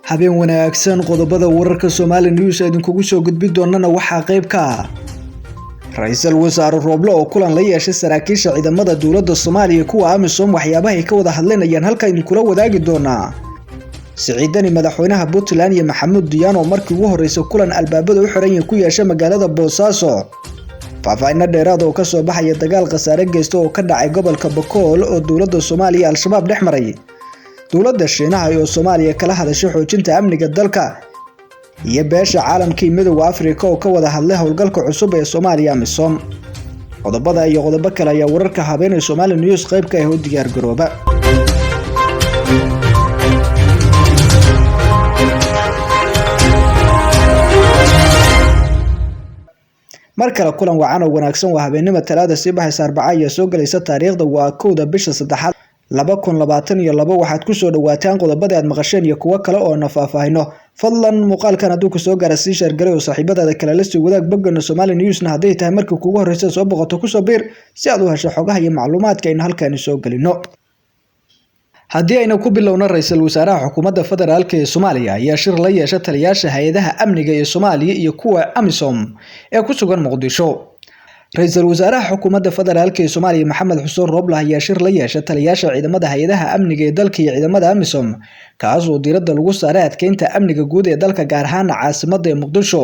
Habeen wanaagsan, qodobada wararka Somali News idinkugu soo gudbi doonana waxaa qayb ka ah Ra'iisul Wasaare Roble oo kulan la yeeshay saraakiisha ciidamada dowladda Soomaaliya kuwa AMISOM. Waxyaabaha ay ka wada hadlinayaan halka idinkula wadaagi doonaa. Siciidani madaxweynaha Puntland iyo Maxamuud Diyaan oo markii ugu horeysay kulan albaabada u xiran yahay ku yeeshay magaalada Boosaaso. Faahfaahinno dheeraad oo ka soo baxaya dagaal khasaare geysta oo ka dhacay gobolka Bakool oo dowladda Soomaaliya iyo Al-Shabaab dhex maray. Dowladda Shiinaha oo Soomaaliya kala hadashay xoojinta amniga dalka iyo beesha caalamka iyo Midowga Afrika oo ka wada hadlay howlgalka cusub ee Soomaaliya AMISOM. Qodobada iyo qodobo kale ayaa wararka habeenay Somali News qayb ka ah u diyaar garooba. Mar kale kulan wacan oo wanaagsan, waa habeenimo Talaada sii baxaysa, Arbaca ayaa soo galaysa, taariikhda waa 1-da bisha saddexaad 2022. Waxaad kusoo dhawaataan qodobada aad maqasheen iyo kuwo kale oo na faahfaahino. Fadlan muuqaalkan hadduu kusoo gaara sii sheergaray oo saaxiibadaada kale la sii wadaag. Boggana Somali Newsna hadday tahay markii kugu horreysa soo boqoto, kusoo biir si aad u hesho xogaha iyo macluumaadka aynu halkaani soo gelino. Haddii aynu ku bilowno, ra'iisul wasaaraha xukuumadda federaalk ee Soomaaliya ayaa shir la yeeshay taliyayaasha hay-adaha amniga ee Soomaaliya iyo kuwa AMISOM ee ku sugan Muqdisho. Ra'iisul wasaaraha xukuumadda federaalk ee Soomaaliya Maxamed Xuseen Roble ayaa shir la yeeshay taliyayaasha ciidamada hay-adaha amniga ee dalka iyo ciidamada AMISOM, kaas oo diiradda lagu saaray adkeynta amniga guud ee dalka, gaar ahaan caasimadda ee Muqdisho.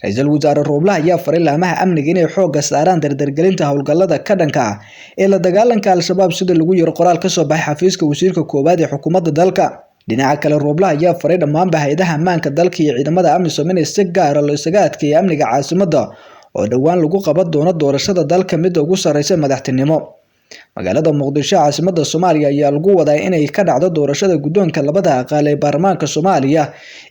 Ra'iisul wasaare Roble ayaa faray laamaha amniga inay xoogga saaraan dardargelinta howlgallada ka dhanka ah ee la dagaalanka Al-Shabaab, sida lagu yiri qoraal ka soo baxay xafiiska wasiirka koowaad ee xukuumadda dalka. Dhinaca kale, Roble ayaa faray dhammaanba hay-adaha ammaanka dalka iyo ciidamada AMISOM inay si gaar ah loo isaga adkeeyo amniga caasimadda oo dhowaan lagu qaban doono doorashada dalka midda ugu sarreysa madaxtinimo. Magaalada Muqdisho, caasimadda Soomaaliya, ayaa lagu wadaa inay ka dhacdo doorashada guddoonka labada aqal ee baarlamaanka Soomaaliya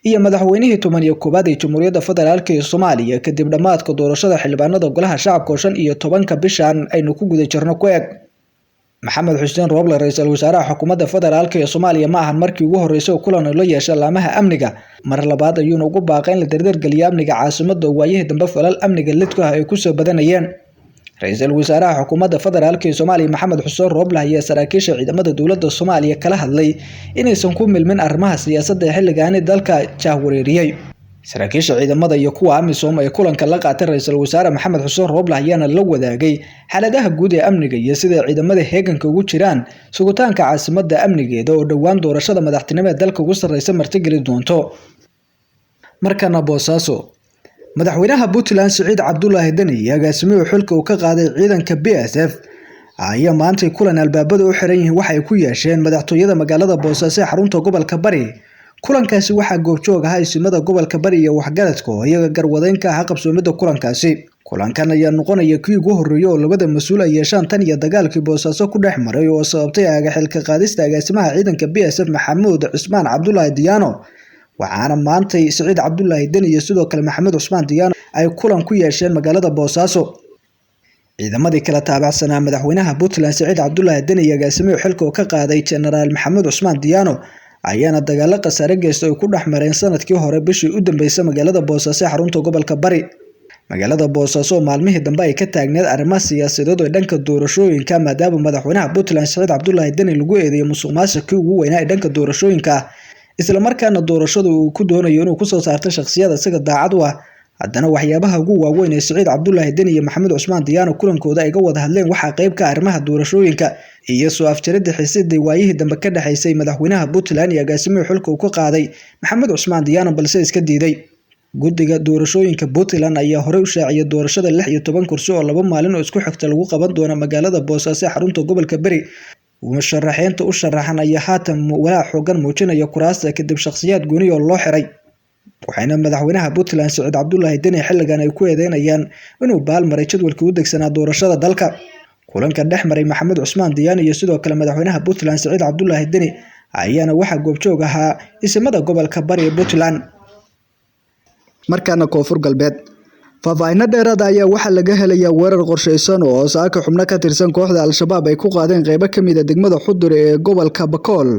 iyo madaxweynihii 11aad ee Jamhuuriyadda Federaalk ee Soomaaliya, kadib dhammaadka doorashada xildhibaanada golaha shacabka oo 15-ka bishan aynu ku guda jirno ku eg. Maxamed Xuseen Roble, ra'iisul wasaaraha xukuumadda federaalk ee Soomaaliya, ma ahan markii ugu horreysay oo kulan la yeeshay laamaha amniga. Mar labaad ayuuna ugu baaqay in la dardargeliyo amniga caasimadda oo waayihii dambe falal amniga lidku ah ay kusoo badanayeen. Ra'iisul wasaaraha xukuumadda federaalk ee Soomaaliya Maxamed Xuseen Roble ayaa saraakiisha ciidamada dowladda Soomaaliya kala hadlay inaysan ku milmin arrimaha siyaasadda ee xilligaani dalka jahwareeriyey. Saraakiisha ciidamada iyo kuwa AMISOM ee kulanka la qaatay ra'iisul wasaare Maxamed Xuseen Roble ayaana la wadaagay xaaladaha guud ee amniga iyo sida ciidamada heeganka ugu jiraan sugitaanka caasimadda amnigeeda oo dhowaan doorashada madaxtinimo ee dalka ugu sarreysa martigeli doonto. Markana Boosaaso, madaxweynaha Puntland Siciid Cabdulaahi Deni iyo agaasimuhu xilka uu ka qaaday ciidanka BSF ayaa maantay kulan albaabada u xiran yihiin waxay ku yeesheen madaxtooyada magaalada Boosaaso ee xarunta gobolka Bari. Kulankaasi waxaa goobjoog ahaa isimada gobolka Bari iyo waxgaradka oo iyaga garwadeyn ka ahaa qabsoomidda kulankaasi. Kulankan ayaa noqonaya kii ugu horreeyay oo labada mas-uul ay yeeshaan tan iyo dagaalkii Boosaaso ku dhex maray oo sababtay xilka qaadista agaasimaha ciidanka BSF Maxamuud Cismaan Cabdulaahi Diyaano. Waxaana maantay Siciid Cabdulaahi Deni iyo sidoo kale Maxamed Cusmaan Diyaano ay kulan ku yeesheen magaalada Boosaaso. Ciidamadii kala taabacsanaa madaxweynaha Puntland Siciid Cabdulaahi Deni iyo agaasimuhu xilka uu ka qaaday Jenaraal Maxamuud Cusmaan Diyaano ayaana dagaalo khasaare geysta ay ku dhex mareen sanadkii hore bishii u dambeysay magaalada Boosaaso ee xarunta gobolka Bari. Magaalada Boosaaso oo maalmihii dambe ay ka taagneed arrimaha siyaasadeed oo dhanka doorashooyinka, maadaama madaxweynaha Puntland Siciid Cabdulaahi Deni lagu eedeeyay musuqmaasuqkii ugu weynaa ee dhanka doorashooyinka, isla markaana doorashada uu ku doonayo inuu kusoo saarto shakhsiyad isaga daacad u ah. Haddana waxyaabaha ugu waaweyn ee Siciid Cabdulaahi Deni iyo Maxamed Cusmaan Diyaano kulankooda ay ga wada hadleen waxaa qayb ka ah arrimaha doorashooyinka iyo soo afjaridda xiisadii waayihii dambe ka dhexaysay madaxweynaha Puntland iyo agaasimuhu xilka uu ka qaaday Maxamed Cusmaan Diyaano, balse iska diiday. Guddiga doorashooyinka Puntland ayaa horey u shaaciyay doorashada 16 kursi oo 2 maalin oo isku xigta lagu qaban doono magaalada Boosaaso ee xarunta gobolka Bari. Musharaxiinta u sharaxan ayaa haatan walaac xoogan muujinaya kuraasta kadib shakhsiyaad gooni oo loo xiray. Waxayna madaxweynaha Puntland Siciid Cabdulaahi Deni xilligan ay ku eedeynayaan inuu baalmaray jadwalkii u degsanaa doorashada dalka. Kulanka dhex maray Maxamed Cusmaan Diyaano iyo sidoo kale madaxweynaha Puntland Siciid Cabdulaahi Deni ayaana waxaa goobjoog ahaa isimada gobolka Bari ee Puntland. Markaana Koonfur Galbeed, faahfaahinno dheeraad ah ayaa waxaa laga helayaa weerar qorsheysan oo saaka xubno ka tirsan kooxda Al-Shabaab ay ku qaadeen qeybo ka mid ah degmada Xudur ee gobolka Bakool.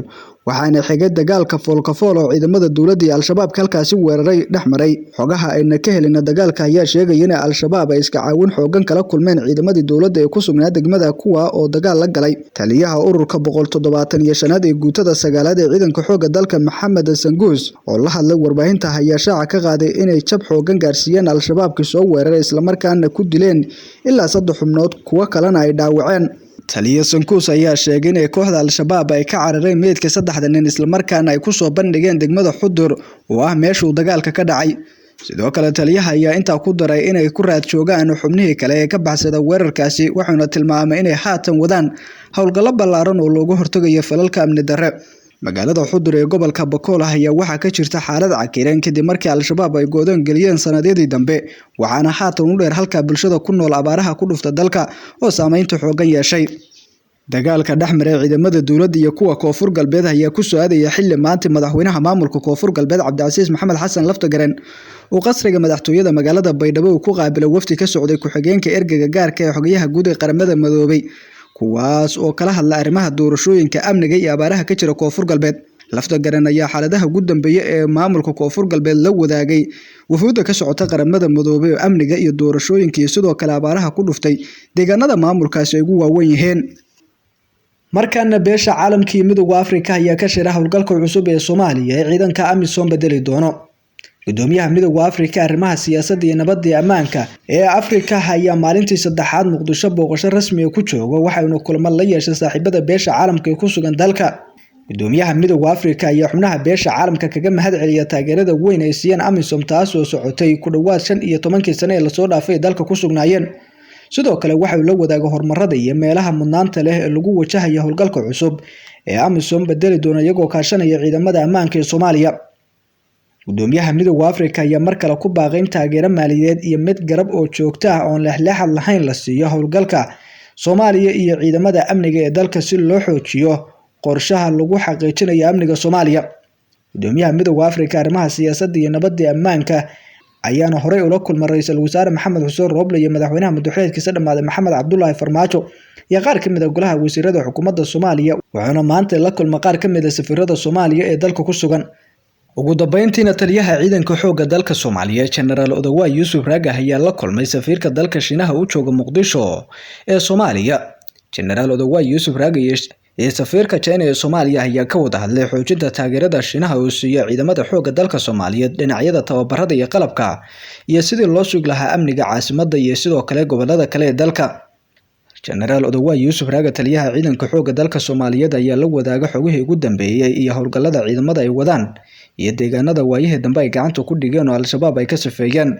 Waxaana xigay dagaalka foolkafool oo ciidamada dowladda iyo Al-Shabaab halkaasi weeraray dhex maray. Xogaha ayna ka helin dagaalka ayaa sheegaya in Al-Shabaab ay iska caawin xoogan kala kulmeen ciidamadii dowladda ee ku sugnaa degmada, kuwa oo dagaal la galay. Taliyaha ururka 175aad ee guutada 9aad ee ciidanka xoogga dalka Maxamed Sanguus oo la hadlay warbaahinta ayaa shaaca ka qaaday inay jab xoogan gaarsiiyeen Al-Shabaabkii soo weeraray, islamarkaana ku dileen ilaa 3 xubnood, kuwo kalena ay dhaawaceen. Taliya Sankuus ayaa sheegay in kooxda Al-Shabaab ay ka carareen meydka 3 nin, islamarkaana ay ku soo bandhigeen degmada Xudur oo ah meeshuu dagaalka ka dhacay. Sidoo kale taliyaha ayaa intaa ku daray inay ku raad joogaan xubnihii kale ee ka baxsada weerarkaasi, wuxuuna tilmaamay inay haatan wadaan howlgallo ballaaran oo looga hortagayo falalka amni darre. Magaalada Xudur ee gobolka Bakool ayaa waxaa ka jirta xaalad cakiran kadib markii Al-Shabaab ay go'doon geliyeen sanadyadii dambe, waxaana haatan u dheer halka bulshada ku nool abaaraha ku dhufta dalka oo saameynta xooggan yeeshay. Dagaalka dhex maray ciidamada dowladda iyo kuwa Koonfur Galbeed ayaa ku soo aadaya xilli maanta madaxweynaha maamulka Koonfur Galbeed Cabdicasiis Maxamed Xasan Laftagareen uu qasriga madaxtooyada magaalada Baydhabo uu ku qaabilay wafdi ka socday ku-xigeenka ergeyga gaarka ah ee xogayaha guud ee qaramada midoobay, kuwaas oo kala hadla arrimaha doorashooyinka, amniga iyo abaaraha ka jira Koonfur Galbeed. Laftagareen ayaa xaaladaha ugu dambeeya ee maamulka Koonfur Galbeed la wadaagay wufuudda ka socota qaramada midoobay oo amniga iyo doorashooyinka iyo sidoo kale abaaraha ku dhuftay deegaanada maamulkaasi ay ugu waaweyn yihiin. Markaana beesha caalamka iyo midowga Afrika ayaa ka shira howlgalka cusub ee Soomaaliya ee ciidanka AMISOM bedeli doono. Gudoomiyaha midowga Afrika arrimaha siyaasadda iyo nabadda iyo ammaanka ee Afrika ayaa maalintii saddexaad Muqdisho booqasho rasmi ah ku jooga, waxaana kulamo la yeeshay saaxiibada beesha caalamka ee ku sugan dalka. Gudoomiyaha midowga Afrika ayaa xubnaha beesha caalamka kaga mahad celiya taageerada weyn ay siiyeen AMISOM, taas oo socotay ku dhowaad 15kii sano ee lasoo dhaafay dalka ku sugnaayeen. Sidoo kale waxa uu la wadaagay horumarada iyo meelaha mudnaanta leh ee lagu wajahayo howlgalka cusub ee AMISOM bedeli doona, iyagoo kaashanaya ciidamada ammaanka ee Soomaaliya. Gudoomiyaha midowga Afrika ayaa mar kale ku baaqay in taageero maaliyadeed iyo mid garab oo joogto ah oon leexleexad lahayn la siiyo howlgalka Soomaaliya iyo ciidamada amniga ee dalka si loo xoojiyo qorshaha lagu xaqiijinayo amniga Soomaaliya. Gudoomiyaha midowga Afrika arrimaha siyaasadda iyo nabadda ammaanka ayaana horey ula kulmay Ra'iisul Wasaare Maxamed Xuseen Roble iyo madaxweynaha madaxweynkiisa dhamaaday Maxamed Cabdullaahi Farmaajo iyo qaar ka mid ah golaha wasiirada xukuumadda Soomaaliya, wuxuuna maanta la kulmay qaar ka mid ah safiirada Soomaaliya ee dalka ku sugan. Ugu dambeyntiina taliyaha ciidanka xoogga dalka Soomaaliya Generaal Odawa Yuusuf Raagah ayaa la kulmay safiirka dalka Shiinaha u jooga Muqdisho ee Soomaaliya. Generaal Odawa Yuusuf Raagah iyo safiirka China ee Soomaaliya ayaa ka wada hadlay xoojinta taageerada Shiinaha uu siiyo ciidamada xoogga dalka Soomaaliyeed dhinacyada tababarada iyo qalabka, iyo sidii loo sugi lahaa amniga caasimadda iyo sidoo kale gobollada kale ee dalka. Generaal Odawa Yuusuf Raagah taliyaha ciidanka xoogga dalka Soomaaliyeed ayaa la wadaagay xogihii ugu dambeeyay iyo howlgallada ciidamada ay wadaan iyo deegaanada waayihii dambe ay gacanta ku dhigeen oo Al-Shabaab ay ka safeeyeen.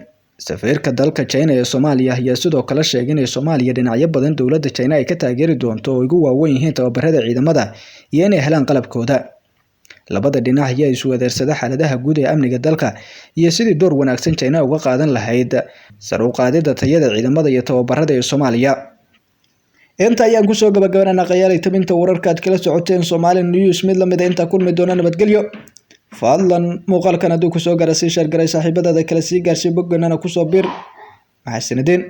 Safiirka dalka China ee Soomaaliya ayaa sidoo kale sheegay in Soomaaliya dhinacyo badan dowladda China ay ka taageeri doonto oo ay ugu waaweyn yihiin tababarada ciidamada iyo inay helaan qalabkooda. Labada dhinac ayaa isweydaarsaday xaaladaha guud ee amniga dalka iyo sidii door wanaagsan China uga qaadan lahayd sare u qaadida tayada ciidamada iyo tababarada ee Soomaaliya. Inta ayaan kusoo gabagabaynaa qiyaalay tabinta wararka aad kala socoteen Somali News mid la mid ah inta kulmi doona nabadgelyo. Fadlan muuqaalkan hadduu kusoo gaara sii sheer garay saaxiibadaada kale, sii gaarsii bogganana kusoo bir. Maxay sanadeen?